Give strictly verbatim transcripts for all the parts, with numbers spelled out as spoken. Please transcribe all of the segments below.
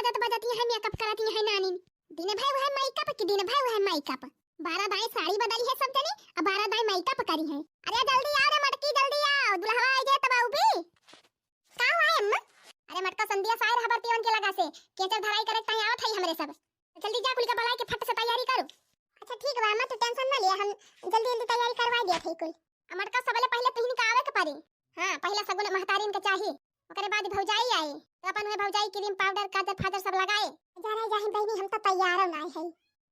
जत बजत ही है, मेकअप करत ही है नानी। दिन भर वह मेकअप की, दिन भर वह मेकअप। बारह दाई साड़ी बदली है सब जनी, अब बारह दाई मेकअप करी है। अरे जल्दी आओ रे मटकी, जल्दी आओ, दुल्हवा आ गया तब आऊ भी। का हुआ है अम्मा? अरे मटका संधिया सायर हबर तिवन के लगा से, केचर धराई करे ताई आवत है हमरे सब। जल्दी जा, कुल का बलाई के फट से तैयारी करो। अच्छा ठीक बा अम्मा, तू टेंशन ना लिया, हम जल्दी जल्दी तैयारी करवा दिया थे कुल। आ मटका सबले पहले तुहिन का आवे के पड़ी। हाँ, पहले सगुन महतारिन के चाही, ओकरे बाद भौजाई आई, तो अपन वह भौजाई क्रीम पाउडर काजर फाजर सब लगाए। जा रहे जाहिन बहनी, हम तो तैयार ना है।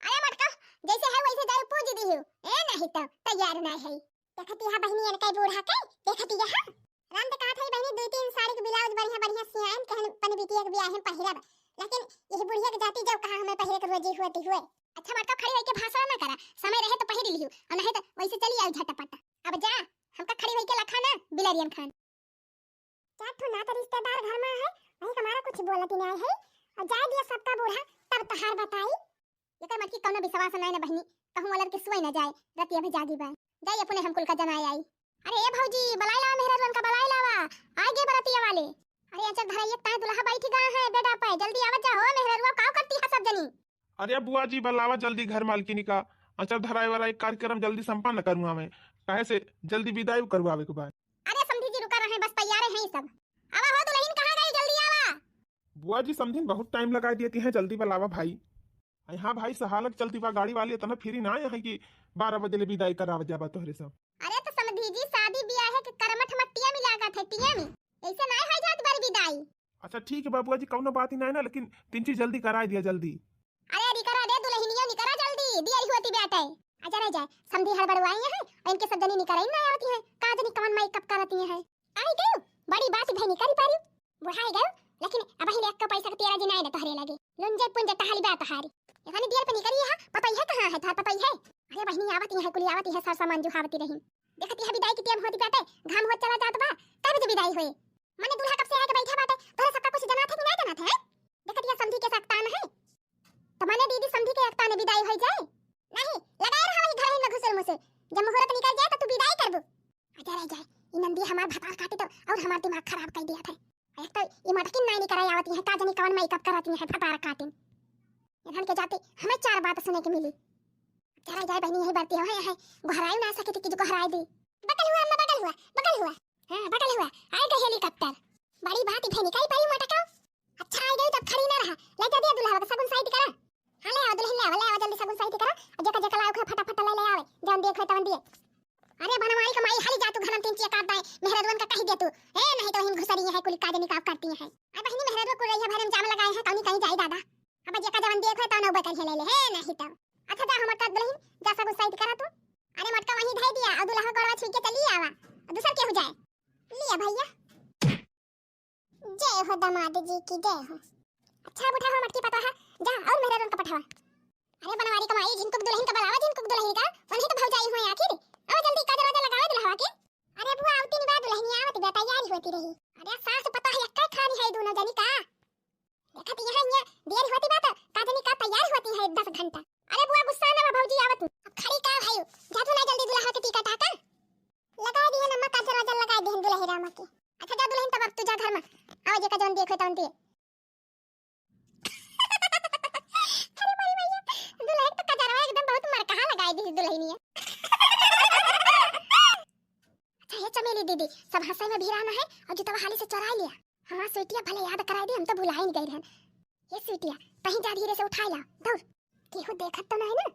अरे मटका, जैसे है वैसे जाए पूज दी हो, ए नहीं तो तैयार ना है। देखती है बहनी इनके बूढ़ा के, देखती है। राम तो कहा था बहनी, दो तीन साड़ी के ब्लाउज बढ़िया बढ़िया सियान कहन पन बिटिया के ब्याह में पहिरब, लेकिन यही बुढ़िया के जाती जब कहा हमें पहिरे के रोजी हुआ ती हुए। अच्छा मटका, खड़ी होके भाषण ना करा, समय रहे तो पहिर लियो, और नहीं तो वैसे चली आओ झटपट। अब जा, हमका खड़ी होके लखा ना बिलरियन खान। चार ठो नात रिश्तेदार घर में है, वही हमारा कुछ बोलत ही नहीं है, और जाए दिया सबका बूढ़ा, तब तहार बताई। एकर मटकी कौनो विश्वास नहीं ना बहनी, कहूँ वालर के सोई ना जाए, रतिया भी जागी बा। जाई अपने हम कुल का जनाए आई। अरे ए भौजी, बलाई लावा मेहरारुअन का, बलाई लावा, आ गए बरतिया वाले। अरे अचर धराइए, ताए दुल्हा बैठ गए हैं बेडा पे, जल्दी आवत जा हो मेहरारुआ, काव करती है सब जनी। अरे बुआ जी, बलावा जल्दी घर मालकिनी का, अचर धराए वाला एक कार्यक्रम जल्दी संपन्न करवावे, काहे से जल्दी विदाई करवावे के बाद। अरे समधी जी रुका रहे, बस तैयार है सब। आवा हो दुल्हन, कहाँ गई, जल्दी आवा। बुआ जी, समधिन बहुत टाइम लगा दिए कि हैं, जल्दी बलावा भाई। अरे हाँ भाई, सहालक चलती बा गाड़ी वाली, इतना फ्री ना आए हैं कि बारह बजे ले विदाई करावत जाबा तोहरे सब। अरे तो समधी जी, शादी ब्याह के करमठ मट्टिया में लागत है, टिया में, ऐसे ना हो जात बारी विदाई। अच्छा ठीक है बाबुआ जी, कौनो बात ही नहीं ना, लेकिन तीन चीज जल्दी कराई दिया जल्दी। अरे निकरा दे दुल्हनिया, निकरा जल्दी, देरी होती बाटे। अच्छा रह जाए, समधी हड़बड़वाई हैं, और इनके सब जनी निकरा ही ना आवती हैं, का जनी कवन मेकअप करती हैं। आई गयो, बड़ी बात भई निकरी पारी, बुढ़ाई गयो, लेकिन अब ही एक पैसा के तेरा जी नाई ना तोहरे लगे। लुंजे पुंजे टहली बा तोहारी। एखनी दियर पे निकरी है, पतई है कहाँ है थार पतई है? अरे बहिनी आवती है, कुली आवती है, सर सामान जुहावती रही। देखती है विदाई की टेम होती बाटे, घाम होत चला जात बा, तब तो विदाई होए। मने दूल्हा कब से आके बैठा बाटे, तोहरे सबका कुछ जनात है कि ना जनात है? देखती है समधी के सकतान है। तो मने दीदी समधी के एकता ने विदाई होई जाए? नहीं, लगाए रहा वही घर ही में घुसुर मुसुर। जब मुहूर्त निकल जाए तो तू विदाई करबू। अच्छा रह जाए, ई नंदी हमार भतार काटी तो और हमार दिमाग खराब कर दिया था। एक तो ई मटकिन नाई निकराई आवती है, का जानी कवन मेकअप करती है भतार काटिन। इन्हन के जाते हमें चार बात सुने के मिली। अच्छा रह जाए बहनी, यही बरती हो है, है, गोहराई ना सके थी कि जो गोहराई दी। बगल हुआ अम्मा, बगल हुआ, बगल हुआ। हाँ, बगल हुआ, आए गए हेलीकॉप्टर। बड़ी बात ही भई निकरी पारी मटका। अच्छा आई गई तब खड़ी ना रहा, ले जा दिया दुल्हा का सगुन साइड करा। हाँ ले आओ दुल्हन, ले आओ, ले आओ जल्दी सगुन साइड करा। और जेका जेका लाओ के फटाफट ले ले आवे, जौन देख ले तवन दिए। अरे बनवारी कमाई हाली जा तू घरम तीन चिया काट दाए, मेहरारुअन का कही दे तू। ए नहीं तो हिन घुसरी है कुली का जानी का करती है। अब बहिनी मेहरारुआ कुल रही है भरम जाम लगाए हैं, कौनी कहीं जाई दादा। अब जेका जवन देख ले तवन उबे करिए ले ले, हे नहीं तो। अच्छा जा हमर का दुल्हन, जा सगुन साइड करा तू। अरे मटका वहीं धई दिया और दुल्हा गोड़वा छुई के चली आवा, और दूसर केहू जाए। लिया भैया। जय हो दामाद जी की जय हो। अच्छा बुढ़ा हो मटकी पता है, जा और मेहरारुअन का पठावा। अरे बनवारी कमाई, झिनकुक दुल्हन का बलावा, झिनकुक दुल्हन का, वही तो भौजाई हुए आखिर। आओ जल्दी काजर वाजर लगावे दुल्हवा के। अरे बुआ आवती नहीं बा दुल्हनिया, आवती बा तैयारी होती रही। अरे सास पता है एक्का खानी है दोनों जनी का। देखा तो यहाँ ये देर होती बा तो का जनी का तैयार होती है दस घंटा। अरे बुआ गुस्सा ना भौजी आवत। अब खड़ी का भाई, जा तू ना जल्दी दुल्हा के टिकट आका। लगा दिए अम्मा काजर वाजर लगा दिए दुल्हे रामा के। अच्छा जा दुल्हन तब अब तू जा घर में। आओ जेका जौन देखे तौन दिए। अरे बड़ी भैया, दुल्हन तो कजरवा एकदम बहुत मरकहा लगाई दी दुल्हनिया। अच्छा ये चमेली दीदी, सब हंसे में भिराना है और जुतवा हाली से चुरा लिया। हमार स्वीटिया भले याद कराई दी, हम तो भुलाई नहीं गई रहन। ये स्वीटिया, कहीं जा धीरे से उठाई ला, दौड़। केहू देखत तो नहीं ना?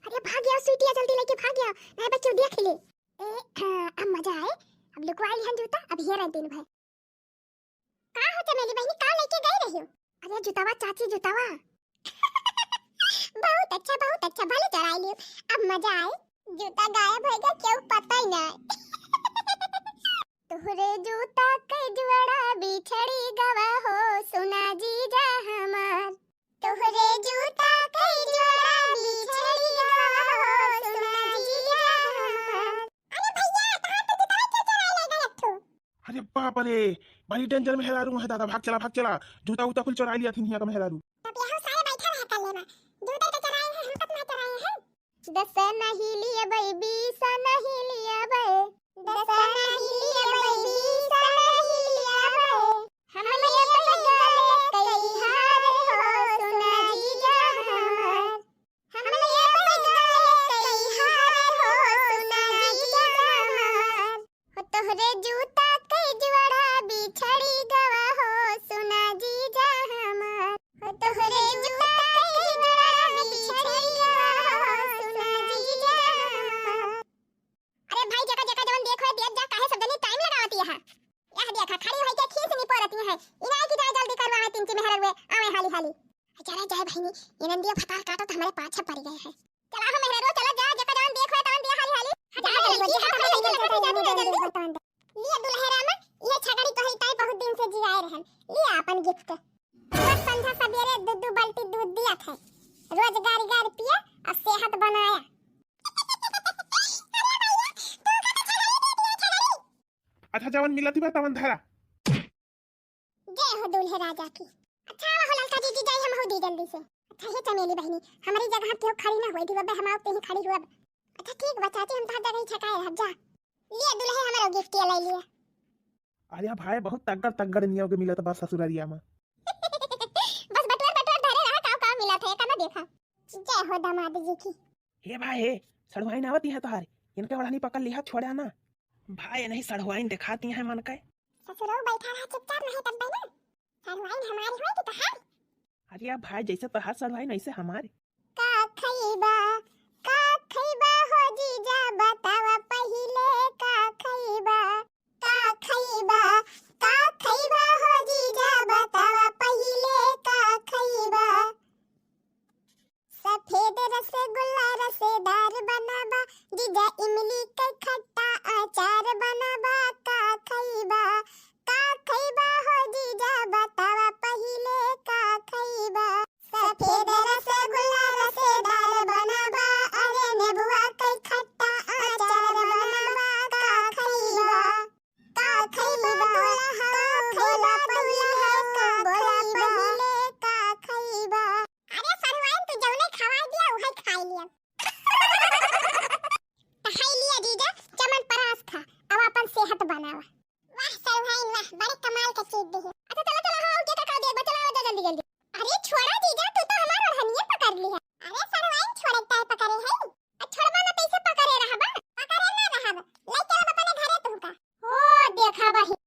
अरे भाग गया स्वीटिया, जल्दी लेके भाग गया, नहीं बच्चों देख ले। ए, हाँ, अब मजा आए, अब लुकवा लिहन जूता, अब ये रहे दिन भर। का हो चमेली बहिनी, का लेके गई रही हो? अरे जुतावा चाची, जुतावा। बहुत अच्छा, बहुत अच्छा, भले चुराई लियो। अब मजा आए। जूता गायब हो गया, क्यों पता ही ना। तोहरे जूता के जोड़ा बिछड़ी गवा हो, सुना जीजा हमार। तोहरे जूता के जोड़ा बिछड़ी गवा हो, सुना जीजा हमार। अरे भैया, तहार तो जूता के चुराई ले गए एक ठो। अरे बाप रे, बड़ी डेंजर मेहरारू है दादा, भाग चला, भाग चला, जूता उता कुल चुरा लिया थी हियाँ का मेहरारू। तब यहाँ सारे बैठा रहा कर लेना, जूता तो चुराए हैं, हम तक ना चुराए हैं। दस नहीं लिया बई, बीस नहीं लिया बई। दस नहीं लिया बई, बीस नहीं लिया बई। हम लेबै गले कई हार हो। चली। चला जाए बहिनी, ये नंदिया भतार काटत हमरे पाछे पड़ गए हैं। चला हो मेहरारू, चला जा, जेका जवन देख होए तवन दिया हाली हाली। हटा, जा, जल्दी, जल्दी, जल्दी, जल्दी, जल्दी, जल्दी, जल्दी। लिया दुल्हे रामा, ये छगड़ी तो है ताई बहुत दिन से जियाए रहन। लिया अपन गिफ्ट। रोज संझा सबेरे दू दू बाल्टी दूध दिया था। रोज गारी गारी पिया और सेहत बनाया। अच्छा, जवन मिलत बा तवन धरा। जय हो दूल्हे राजा की। अच्छा, आवा हो ललका जीजी, जाई हम हो दी जल्दी से। अच्छा, हे चमेली बहिनी, हमारी जगह पे हो खड़ी ना हुई थी, बब्बे हम आओ ते ही खड़ी हुआ। अच्छा, ठीक बा चाची, हम तोहार जगह ही छकाए रहब जा। लिया दुल्हे, हमारो गिफ्ट ये ले लिया। अरे भाई, बहुत तगड़ तगड़ नियो के मिलत बा ससुररिया में। बस बटुअर बटुअर धरे रहा, काव काव मिलत है, एका ना देखा। जय हो दामाद जी की। हे भाई, हे, सड़ुआइन आवत है तोहार, इनके ओढ़नी पकड़ लिहा, छोड़ा ना। भाई, नहीं सड़ुआइन देखाती है मन के। ससुरऊ बैठा रहा चुपचाप, नहीं तब ना। सड़ुआइन हमारी होई कि तोहार? अरे भाई, जैसे तोहार सड़ुआइन वैसे हमार। का खइबा, का खइबा हो जीजा, बतावा पहिले का खइबा? का खइबा, का खइबा हो जीजा, बतावा पहिले का खइबा? सफेद रसगुल्ला रसेदार बनाबा, जीजा इमली के खट्टा अचार बनाबा, का खइबा, का खइबा हो जीजा, बतावा पहिले का खइबा। सफेद रसगुल्ला रसेदार बनाबा, अरे नेबुआ के खट्टा अचार बनाबा, का खइबा, का खइबा, का खइबा, बोला पहिले का खइबा। अरे सड़ुआइन, तू जौने खवाई दिया, उहे खाई लिया। त हाय लिया जीजा, चमन परास खा, अब अपन सेहत बनावा। वाह सड़ुआइन वाह, बड़े कमाल के चीज दी है। अच्छा चला चला, हाँ, के का दे, चला आवा जा जल्दी जल्दी। अरे छोड़ा जीजा, तू तो हमार ओढ़निये पकड़ ली है। अरे सड़ुआइन, छोड़े ताय पकड़े है? आ छोड़बा ना, कैसे पकड़े रहबा? पकड़े ना रहब, ले चलब अपने घरे तुमका। ओ देखा बहिन,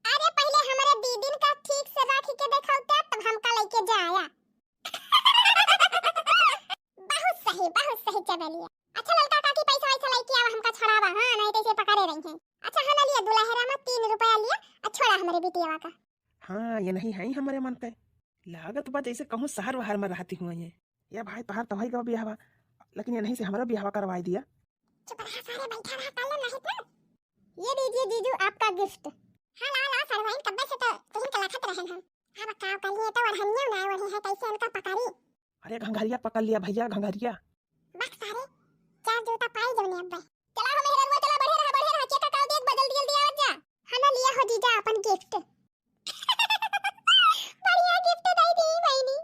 अरे पहिले हमरे दीदिन का ठीक से राखी के देखावता, तब हमका लेके जाया। बहुत सही, बहुत सही चमेलिया। अच्छा ललका काकी, पैसा वैसा लेके आवा, हमका छोड़ावा, हाँ, नहीं तो इसे पकड़े रही हैं। अच्छा हाँ, ना लिया दुल्हरा में तीन रुपया लिया, आ छोड़ा हमरे बिटियावा का। हाँ, ये नहीं है हमरे मन के। लागत बा जैसे कहूँ शहर वहर में रहती हुआ ये। ये भाई, तोहार तो होई गवा बियाहवा, लेकिन ये नहीं से हमारा बियाहवा करवाई दिया। चुप रहा सारे, बैठा रहा, काले नहीं तो। ये लीजिए जीजू आपका गिफ्ट। हाँ ला ला सड़ुआइन, कब्बे से तो तुहिन के लखत रहन हम। अब का करिए, तो ओढ़नियो ना ओढ़े है, कैसे इनका पकड़ी? अरे घंघरिया पकड़ लिया भैया, घंघरिया। बक सारे, चार जूता पाई जौने अब्बे। चला हो मेहररुआ, चला, बढ़े रहा, बढ़े रहा, चेका काव देख बा, जल्दी जल्दी आवत जा। हाँ ना लिया हो जीजा अपन गिफ्ट। बढ़िया गिफ्ट दे दी बहिनी।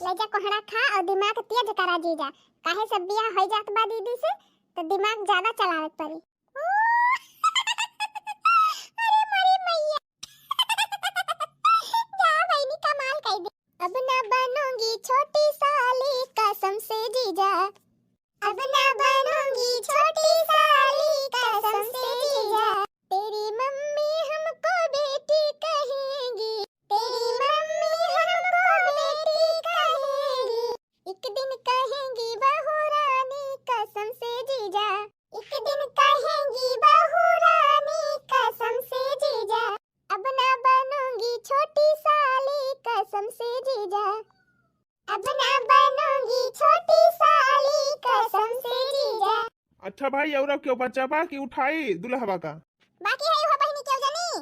ले जा कोहड़ा खा और दिमाग तेज करा जीजा, काहे सब बियाह हो जात बा दीदी से तो दिमाग ज्यादा चलावे के पड़ी। अरे मोरी मैया। जा बहिनी कमाल कर दे। अब ना बनूंगी छोटी साली कसम से जीजा। अब ना बनूंगी छोटी साली कसम से जीजा। तेरी मम्मी हमको बेटी कहेंगी। तेरी मम्मी हमको बेटी कहेंगी। एक दिन कहेंगी बहू रानी कसम से जीजा। एक दिन कहेंगी बहू रानी कसम से जीजा। अब ना बनूंगी छोटी साली कसम से जीजा। अब ना बनूंगी छोटी साली कसम से जीजा। अच्छा भाई, और क्यों बचा बा कि उठाई दुल्हवा का? बाकी है हो बहिनी क्यों जानी?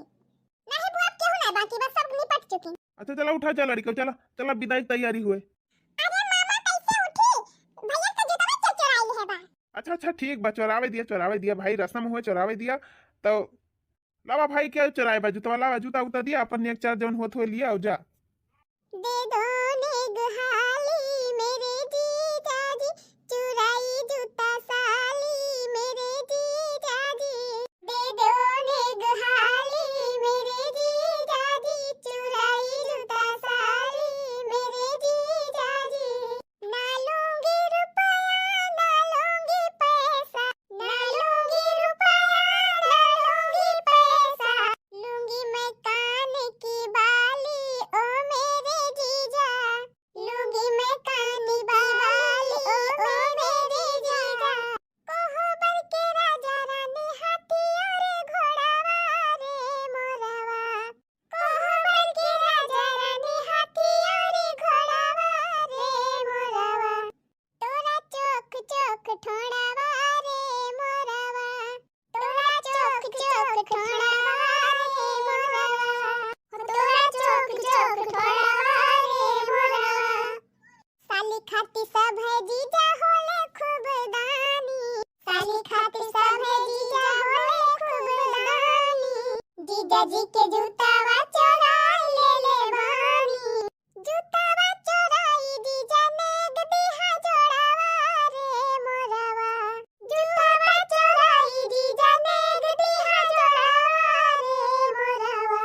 नहीं बुआ, अब केहू ना बाकी, बस सब निपट चुकी। अच्छा चला उठा जा लड़िका, चला चला विदाई की तैयारी हुए। अरे मामा कैसे उठी? भैया का जूता में चोराई है बा। अच्छा अच्छा ठीक बा, चोरावे दिया चोरावे दिया भाई, रस्म हुए चोरावे दिया। तो लावा भाई, क्या चोराए बा जूतवा, लावा जूता उता दिया, अपन नेग चार जौन होत हुए लिया और जा। दे दो नेग हाली मेरे जीजा जी, चुराई जूता साली मेरे जीजा जी। दे दो नेग हाली मेरे जीजा जी, चुराई जूता साली मेरे जीजा जी। ना लूंगी रुपया, ना लूंगी पैसा, ना लूंगी रुपया, ना लूंगी पैसा। लूंगी मैं कान की बाली, ओ मेरे जीजा। लूंगी मैं कान की के जूतावा चोराई ले ले बानी। जूतावा चोराई जीजा नेग दिहा जोड़ावा रे मोरावा। जूतावा चोराई जीजा नेग दिहा जोड़ावा रे मोरावा।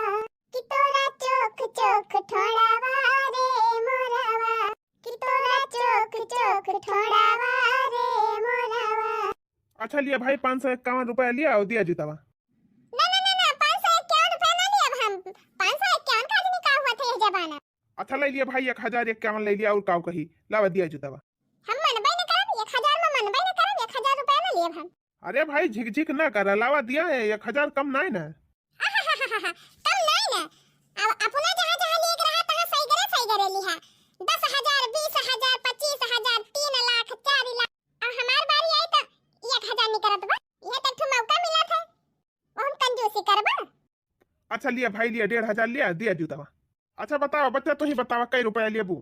कि तोरा चोख चोख ठोड़ावा रे मोरावा। कि तोरा चोख चोख ठोड़ावा रे मोरावा। अच्छा लिया भाई, पाँच सौ इक्यावन रुपया लिया और दिया जूतावा। ना, ना, ना, ना, पाँच सौ इक्यावन रुपया ना लिया हम। पाँच सौ इक्यावन का आदमी का हुआ था ये जमाना? अच्छा ले लिया भाई, एक हजार इक्यावन ले लिया और काऊ कही, लावा दिया जूतावा। हम मनबे न करब, एक हजार में मनबे न करब, एक हजार रुपया ना लिया हम। अरे भाई झिक झिक ना करा, लावा दिया है, एक हजार कम नाई ना। आहाहाहा, कम नाई ना। अब अपना जहाँ जहाँ लिए के रहा तहाँ सही करे, सही करे लिहा। दस हजार, बीस हजार, पच्चीस हजार, तीन लाख, चार लाख। अब हमार बारी आई तो एक हजार निकरत बा। यह तक ठू मौका मिला था, वो हम कंजूसी करबा। अच्छा लिया भाई लिया, डेढ़ हजार लिया, दिया जूतावा। अच्छा बतावा बच्चा, तू ही बतावा कई रुपया लेबू?